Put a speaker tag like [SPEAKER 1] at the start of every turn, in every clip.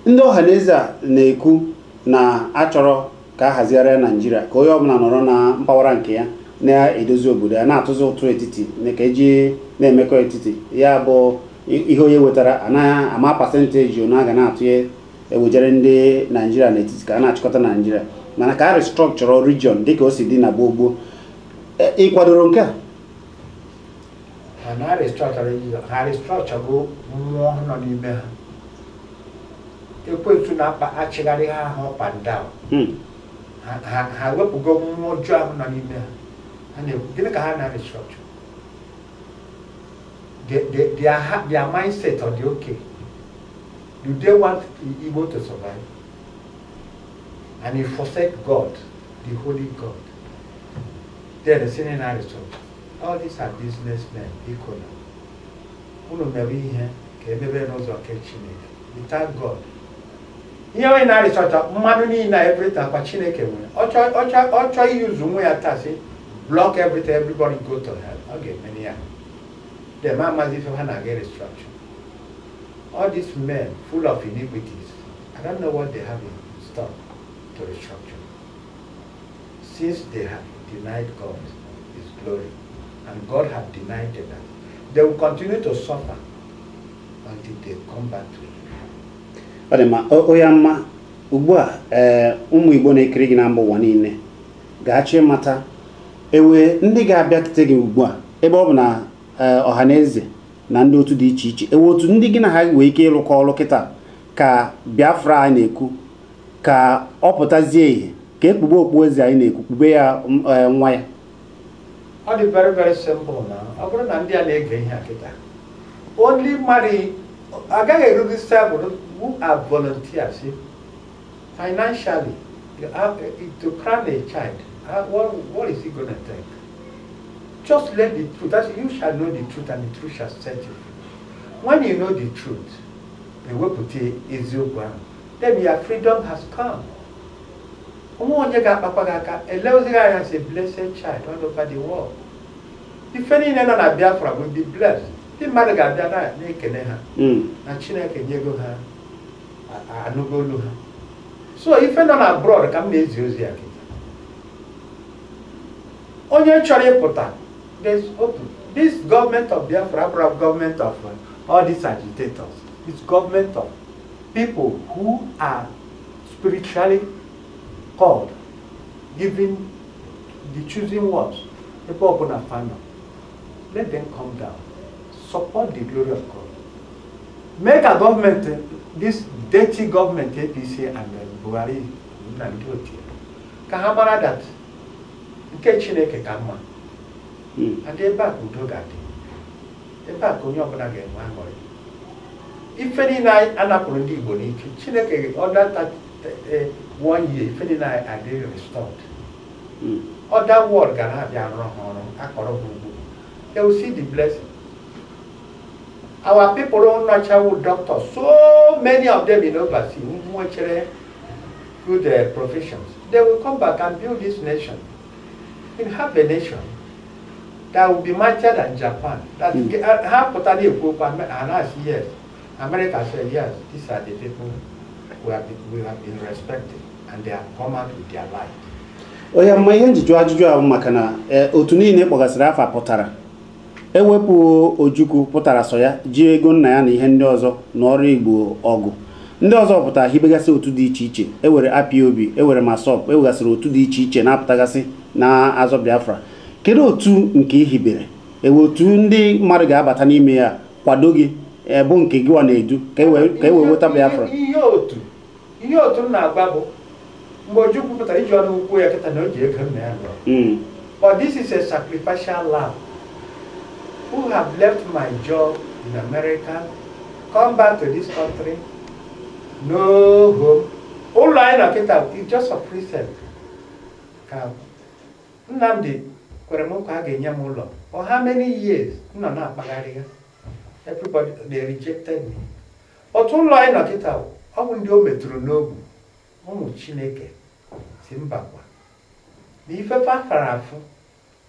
[SPEAKER 1] Ndị Ọhaneze a na-ekwu na achọrọ ka a hazigharịa Naijiria ka onye ọbụla nọrọ na mpaghara nke ya na-edozi obodo ya, na-atụzi ụtụ etiti ka eji na-emekọ etiti ya, bụ ihe onye wetara anaghị ama percentage na aga na-atụnye ewejere ndị Naijiria n'etiti ka a na-achịkọta Naijiria, mana ka a restructure region dịka o si dị na gboo gboo. Ị kwadoro nke a?
[SPEAKER 2] Ha na restructure, ha restructure bụ mmụọ nọ n'ime ha. Ekwensu na-akpa achịgharị ha ahụ up and down. Ha wepụgo mmụọ ọjọọ ahụ nọ n'ime ha. Ha na-ekwu gịnị ka ha na restructure? Their mindset, ọ dị okay? Do they want the Igbo to survive? And you forsake God, the holy God, then the senior na restructure. All these are businessmen. Biko na unu mere ihe ka emebe n'ụzọ nke Chineke. Without God, ihe onye na-arịsọcha mmadụ niile na everything akwa Chineke nwere. Ọchọ iyuzu nwa ya taa sị block everything, everybody go to hell, ọ ga-emene ya. Dem amazi ife ha na-aga restructure. All these men full of iniquities, I don't know what they have in stock to restructure, since they have denied God his glory and God have denied them that. They will continue to suffer until they come back to him.
[SPEAKER 1] Ọ dị mma. Onye mma ugbu a, ee, ụmụ Igbo na-ekiri gị na mba ụwa niile ga-achọ ịmata ewe ndị ga-abịakwute gị ugbu a, ebe ọ bụ na ọha na eze na ndị otu dị iche iche, ewe otu ndị gị na ha nwee ike ịrụkọ ọrụ kịta ka Biafra anyị na-ekwu ka ọ pụtazie ìhè, ka ekpugbe okpu eze anyị na-ekwu kpube ya nwa ya.
[SPEAKER 2] Ọ dị very very simple na ọ bụrụ na ndị a na-ege ihe a kịta, only mmadụ agaghị erughị seven who are volunteers, see? Financially, you have, to crown a child, what is he gonna take? Just let the truth, that's, you shall know the truth and the truth shall set you free. When you know the truth, ewepụta eziokwu ahụ, then your freedom has come. Onwe onye ga-akpakwa gị aka eleozighị anya as a blessed child all over the world. Ife niile nọ na Biafra will be blessed. Ndị mmadụ ga-abịa na-ekele ha na Chineke nyego ha anụgo olu ha. So ife nọ na abroad ka m na-ezi ozi ya kịta. Onye chọrọ ịpụta, there's open. This government of Biafra abụrụ government of all these agitators. It's government of people who are spiritually called, given the choosing ones. Ebe ọbụla fa nọ, let them come down, support the glory of God. Mee ka gọọmenti, this dirty government, APC and Buhari na ndị otu ya, ka ha mara that nke Chineke ka mma. And ebe a ka udo ga-adị, ebe a ka onye ọbụla ga-enwe aṅụrị. Ife niile a napụrụ ndị Igbo n'ike, Chineke order one year, ife niile adị restored. Other world ga na-abịa arụ ha ọrụ akọrọ ha ugbo. They will see the blessing. Our people nọchawo doctors, so many of them in overseas nwechere good professions, they will come back and build this nation. We have a nation that will be mightier than Japan. That ha pụta na-ekwu okwu, ha na-asị yes. America said yes, these are the people we have been respecting and they have come out with their light.
[SPEAKER 1] Onye mma, ihe njiju ajụjụ ahụ maka na otu niile kpọgasịrị afa pụtara, ewepụ Ojukwu pụtara sọ ya ji ego nna ya na ihe ndị ọzọ na ọrụ Igbo ọgụ. Ndị ọzọ pụtara hibegasị otu dị iche iche, ewere IPOB, ewere MASSOB, ewegasịrị otu dị iche iche na-apụtagasị na azọ Biafra. Kedu otu nke ị hibere? Ewe otu ndị mmadụ ga-abata n'ime ya kwado gị, bụ nke gịwa na-edu ka e wee nweta Biafra?
[SPEAKER 2] Ihe otu m na-agba bụ mgbe Ojukwu pụtara iji ọnụ ukwu ya kịta na o ji ego nna ya lụọ. But this is a sacrificial lamb who have left my job in America, come back to this country, no home. Ụlọ anyị nọ kịta is just of recent. Ka Nnamdi kwere m nkwa a ga-enye m ụlọ. For how many years m nọ na-akpagharị ya? Everybody, they rejected me. Otu ụlọ anyị nọ kịta, ọ bụ ndị o metụrụ n'obu, ụmụ Chineke si mbakwa. Na ife fafara afụ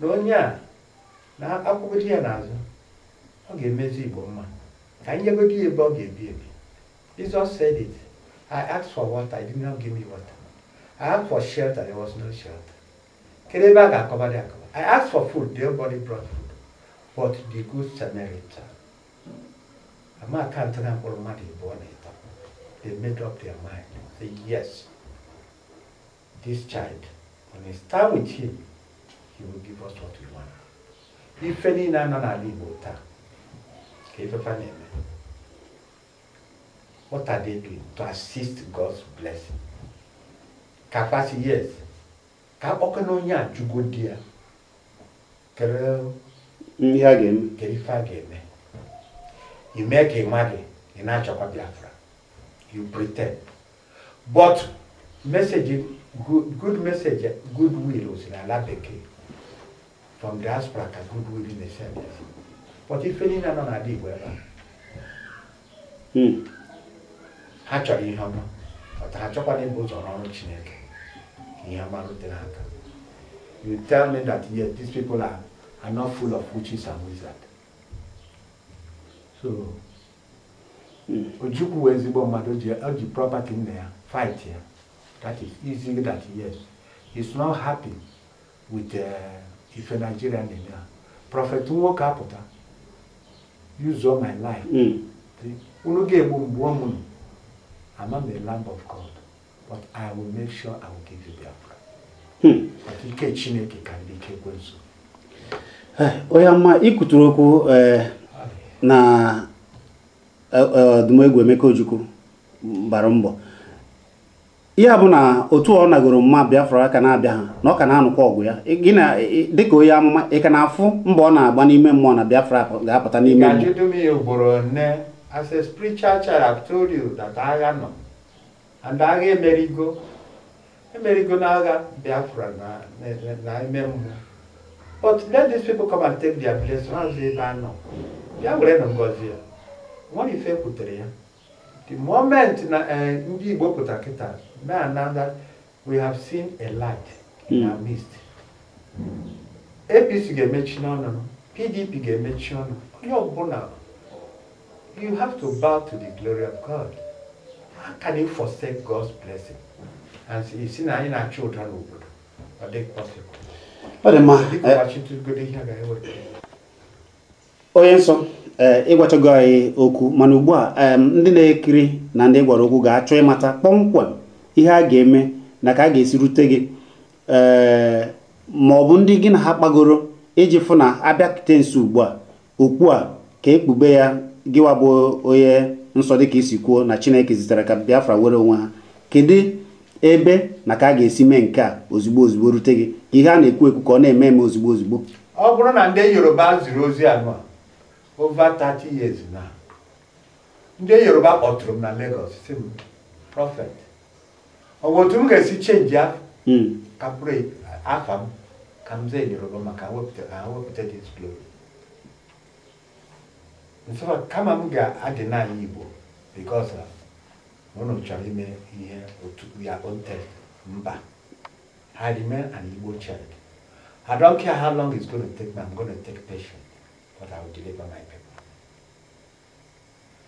[SPEAKER 2] na onye a Na akwụgodi ya n'azụ, ọ ga-emezi Igbo mma. Ka anyị nyegodi ya ebe ọ ga-ebi ebi. Jesus said it. I asked for water, he did not give me water. I asked for shelter, there was no shelter. Kedu ebe a ga-akọba dị akọba? I asked for food, nobody brought food. But the good Samaritan, ama akaụntụ na mkpụrụ mmadụ ịbụọ na ịtọ, they made up their mind. Say, yes, this child, when we stand with him, he will give us what we want. Ife niile anọ n'ala Igbo taa, ka ife fa na-eme. What are they doing to assist God's blessing? Ka fa sị yes, ka akpọkọ na onye a jụgo di ya, kere
[SPEAKER 1] ihe a ga-eme.
[SPEAKER 2] Kedu ife a ga-eme? I mee ka ị maghị, ị na-achọkwa Biafra. You pretend. But message, good, good message, goodwill si n'ala bekee. From diaspora ka goodwill na-esi abịazi. But ife niile nọ n'ala Igbo ebe a, ha chọrọ ihe ọma, but ha chọkwana ịbụ ụzọ n'ọrụ Chineke ka ihe ọma rute ha aka. You tell me that yes, these people are not full of witches and wizards. So, Ojukwu wee ezigbo mmadụ, o ji property nna ya fight ya. That is easy that yes. He's not happy with ife Nigeria na-eme ha. Prophet nwoke apụta, use all my life. Unu ga-egbu m gbuo m unu. I'm not the Lamb of God, but I will make sure I will give you Biafra. But ike Chineke karịrị ike ekwensu.
[SPEAKER 1] Onye mma ikwuturu okwu na Odumegwu Emeka Ojukwu gbara mbọ. Ya bụ na otu ọ nagoro mma Biafra aka na-abịa ha na ọ ka na-anụkwa ọgụ ya. Gị na dịka onye amụma, ị ka na-afụ mbọ ọ na-agba n'ime mmụọ na Biafra ga-apụta n'ime mmụọ?
[SPEAKER 2] Ga-ajụdụ m ya ugboro nne. As a spiritual child, I've told you that agha nọ. And agha emerigo. Emerigo n'agha Biafra na ime mmụọ. But let these people come and take their blessing. Maazị ebe a nọ. Bịa were na ngọzi ya. Nwere ife kwutere ya. The moment na ndị Igbo pụtara kịta, may announce that we have seen a light in our midst. APC ga-emechi n'ọnụ, PDP ga-emechi ọnụ. Onye ọbụla, you have to bow to the glory of God. How can you forsake God's blessing? And si na anyị na-achọ ụda n'obodo, ọ dịghị possible.
[SPEAKER 1] Ọ dị mma.
[SPEAKER 2] Biko gbachitụgodo ihe a ga-eweta.
[SPEAKER 1] Onye nsọ, ịgwachago anyị okwu, mana ugbu a ndị na-ekiri na ndị gwara okwu ga-achọ ịmata kpọmkwem ihe a ga-eme na ka a ga-esi rute gị, ma ọ bụ ndị gị na ha kpagoro iji fụ na abịakute nso ugbu a okwu a ka ekpube ya gịwa bụ onye nsọ dịka isi kwuo na Chineke zitere ka Biafra were onwe ha. Kedu ebe na ka a ga-esi mee nke a ozugbo ozugbo rute gị, ka ihe a na-ekwu ekwu ka ọ na-eme eme ozugbo ozugbo?
[SPEAKER 2] Ọ bụrụ na ndị Yoruba ziri ozi anụ a over 30 years now, ndị Yoruba kpọtụrụ m na Lagos sị m, prophet, ọ bụ otu m ga-esi change ya ka bụrụ afa m ka m zee Yoruba maka ha wepụta this glory. Nsọ kama m ga-adị n'ala Igbo because unu chọrọ ime ihe otu ya own test, mba. I remain an Igbo child. I don't care how long it's going to take me, I'm going to take patience, but I will deliver my people.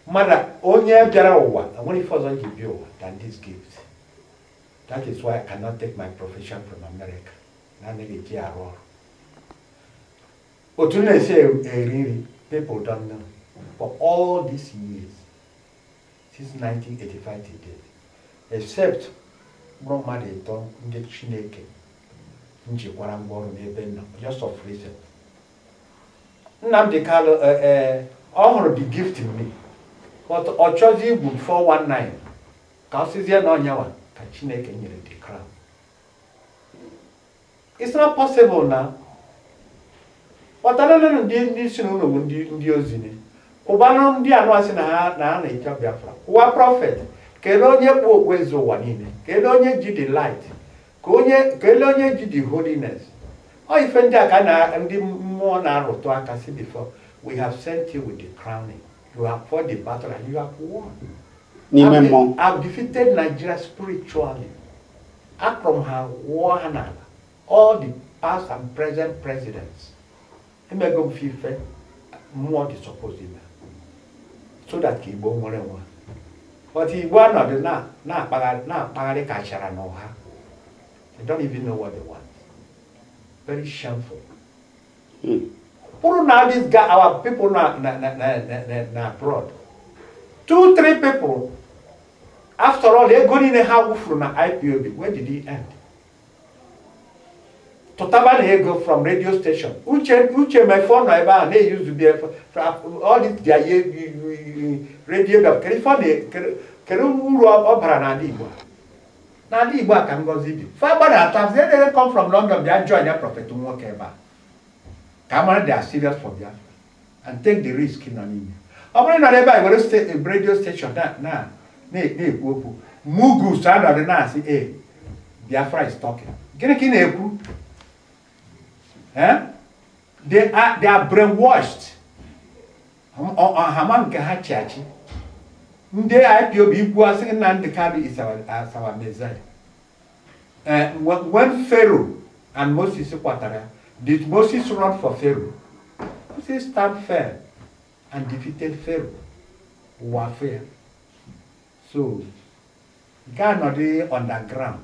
[SPEAKER 2] Mmadụ onye bịara ụwa, enwere ife ọzọ ji bịa ụwa than this gift. That is why I cannot take my profession from America. Na anaghị eji arụ ọrụ. Otu m na-esi eri nri, people don't know. For all these years, since 1985 to date, except mkpụrụ mmadụ ịtọ ndị Chineke njikwara ngwa ọrụ n'ebe nọ, just of recent. Nnamdi Kanu, ọ hụrụ the gift in me, but ọ chọzi igwu 419 ka ọ sịzie na ọnyawa ka Chineke nyere the crown. It's not possible now. Kpọtara ndị si n'ụlọ bụ ndị ozi ne. Kwụbanụ ndị anụ asị na ha na ha na-eche Biafra. Kwụwa prophet. Kelee onye kpụ okpueze ụwa niile. Kelee onye ji the light. Ka onye kelee onye ji the holiness. Ọ ife ndị a ka na ndị mmụọ na-arụtụ aka si before we have sent you with the crowning. You have fought the battle and you have won.
[SPEAKER 1] N'ime mmụọ.
[SPEAKER 2] I've defeated Nigeria spiritually. Akpọrọ m ha wụọ ha n'ala. All the past and present presidents. Emego m ife mmụọ dị suppose ime so that ka Igbo nwere nwa. But Igbo anọdụ na-akpagharị ka achara na ụha. They don't even know what they want. Very shameful. Pụrụ na this guy, our people na abroad. 2-3 people, after all, ego niile ha wụfuru na IPOB, where did he end? Tụtaba na ego from radio station. Uche Mefo nọ ebe a na-eyuzu all this their radio. Kedu uru ọ bara n'ala Igbo? N'ala Igbo a ka Ngozi bi. Fa gbadata, they didn't come from London bịa join ya Prophet nwoke ebe a. Ka mara they are serious for Biafra and take the risk nọ n'ime. Ọ bụrụ na ebe a were radio station na-ekwu okwu, mugus anọdụ na-asị e Biafra is talking. Gịnị ka ị na-ekwu? They are brainwashed. Ha nke ha chi achị. Ndị IPOB ikwu asị Nnamdi Kanu is our Messiah. When Pharaoh and Moses kwatara, did Moses run for Pharaoh? Moses stand firm and defeated Pharaoh. Warfare. So, gaa nọdụ underground,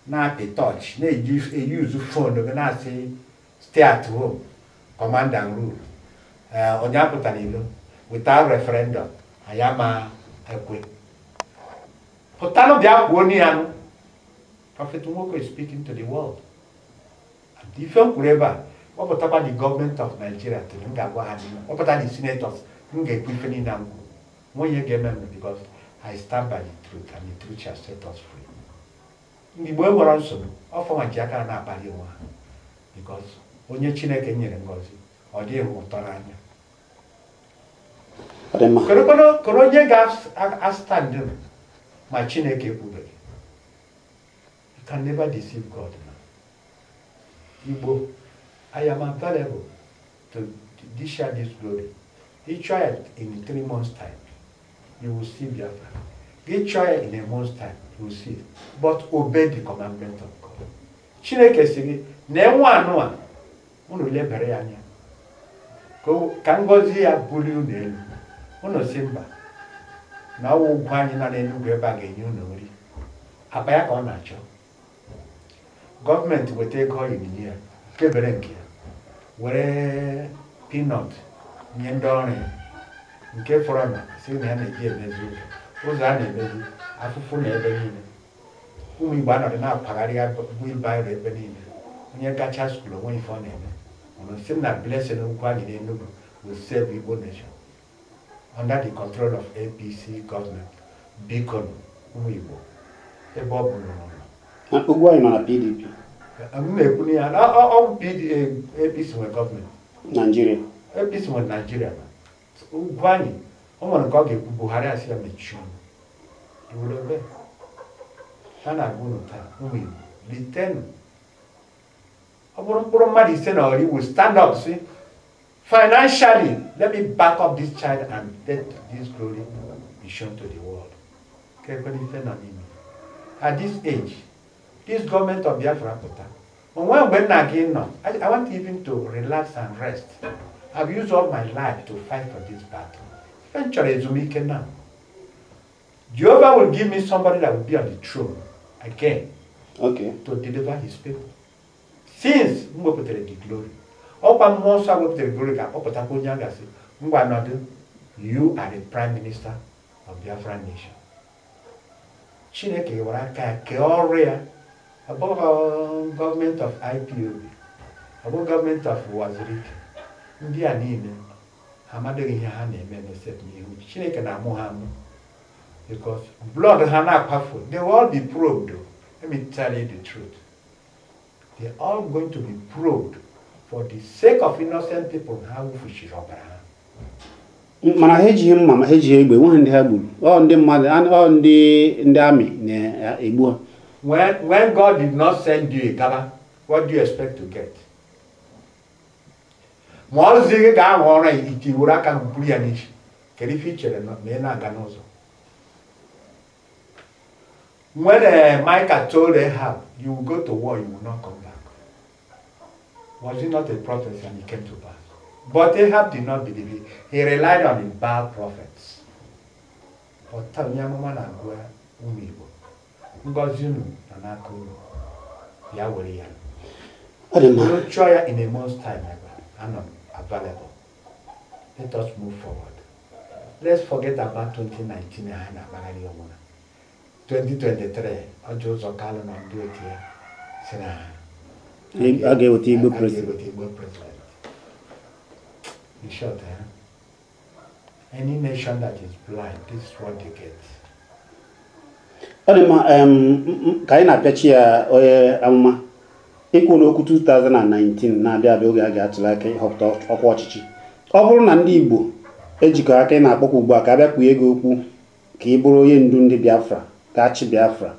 [SPEAKER 2] na-apị touch, na-use phone, na-asị stay at home, command and rule. Onye apụtara ilo, without referendum, anyị ama ekwe. Pụtanụ bịa kwuo n'ihe anụ. Prophet Nwoko is speaking to the world. And ife m kwuru ebe a, kpọpụtakwa the government of Nigeria to m ga-agwa ha n'ihu, kpọpụta the senators, m ga-ekwu ife niile m kwuru. Nwunye ga-eme m because I stand by the truth and the truth shall set us free. Ndị Igbo enwere nsogbu, ọfọnwa ji aka na-akpali onwe ha because onye Chineke nyere ngọzi, ọ dịghị ụtọ n'anya. Kedu onye ga-astand ma Chineke ekwubeghị? You can never deceive God now. Igbo, I am available to dish out this glory. You try it in 3 months' time, you will see Biafra. You try it in a month's time, you will see it. But obey the commandment of God. Chineke sị gị, na enwe anụ a, unu lebere ya anya. Ka ngọzi ya bulie unu elu. Unu si mba, na ọwụ ụgwọ anyị nọ n'Enugwu ebe a ga-enye unu nri. Akpa ya ka ọ na-achọ. Gọọmenti weta ego ọ yiri ya, kebere nke ya, were peanut nye ndị ọrụ ya, nke fọrọ na si na ya na-eji emezi ụzọ a na-emezi afụfụ na ebe niile. Ụmụ Igbo anọdụ na-akwagharị wheelbarrow ebe niile. Onye gacha skuul onwe ife ọ na-eme. Unu si na blessing ugwu anyị n'Enugwu will save Igbo nation under the control of APC government. Biko ụmụ Igbo, ebe ọ bụ n'ụlọ.
[SPEAKER 1] Ugwu anyị nọ na PDP.
[SPEAKER 2] M na-ekwu ya ọ APC nwe gọọmenti
[SPEAKER 1] Nigeria.
[SPEAKER 2] APC nwe Nigeria. Ugwu anyị, o nwere nke ọ ga-ekwu Buhari asị ya mechie ọnụ. Iwere ebe ha na-agwa unu taa, ụmụ Igbo, litenụ. Ọ bụrụ mkpụrụ mmadụ 5 na ori will stand up, see, financially, let me back up this child and let this glory be shown to the world. At this age, this government of Biafra pụta. Onwe mgbe nna gị nọ, I want even to relax and rest. I've used all my life to fight for this battle. Ife m chọrọ ezumike now. Jehovah will give me somebody that will be on the throne again.
[SPEAKER 1] Okay.
[SPEAKER 2] To deliver his people. Since m wepụtara the glory, ọkwa mmụọ nsọ wepụtara glory ka akpọpụtakwa onye a ga-asị, ngwa nọdụ, you are the prime minister of Biafra nation. Chineke were aka ya kee ọrụ ya. Ọ bụghị gọọmenti of IPOB, ọ bụghị gọọmenti of Wazirike. Ndị a niile ha amadịghị ihe ha na-eme n'eset n'ihu Chineke na-amụ ha amụ. Because blood ha na-akwafu, they will all be probed. Let me tell you the truth. They are all going to be probed for the sake of innocent people. Ha wụfuchiri ọbara ha.
[SPEAKER 1] Mana ha ejighị mma, ma ha ejighị egbe, enweghị ndị ha gburu. Ọ ndị mmadụ, ọ ndị amị na-egbu ha.
[SPEAKER 2] When God did not send you a gaba, what do you expect to get? Ma ọ zi gị ga-ahụ ọrụ iti were aka buru ya n'isi. Kedu ife i chere na ị na-aga n'ụzọ? When Micah told Ahab, you will go to war, you will not come back. Was it not a prophecy and it came to pass? But Ahab did not believe it. He relied on the Baal prophets. But taa onye amụma na-agwa ụmụ Igbo, ngọzi unu nọ n'aka unu, ya were ya.
[SPEAKER 1] Ọ dị mma.
[SPEAKER 2] Unu chọọ ya in a month's time, ebe a, anọ m available. Let us move forward. Let's forget about 2019 ha na-akpagharị onwe ha. 2023, Orji Uzor Kalu na ndị otu ya si na
[SPEAKER 1] A ga-eweta Igbo
[SPEAKER 2] a ga-eweta
[SPEAKER 1] president.
[SPEAKER 2] Igbo president. In short, any nation that is blind, this is what they get.
[SPEAKER 1] Ọ dị mma. Ka anyị na-apịachi ya, onye amụma, ikwu n'okwu 2019 na-abịa abịa, oge a ga-atụli aka ịhọpụta ọkwa ọchịchị, ọ bụrụ na ndị Igbo ejikọ aka ị na-akpọkwa ugbu a ka a bịa kwuo ego okwu ka ị bụrụ onye ndu ndị Biafra ga-achị Biafra.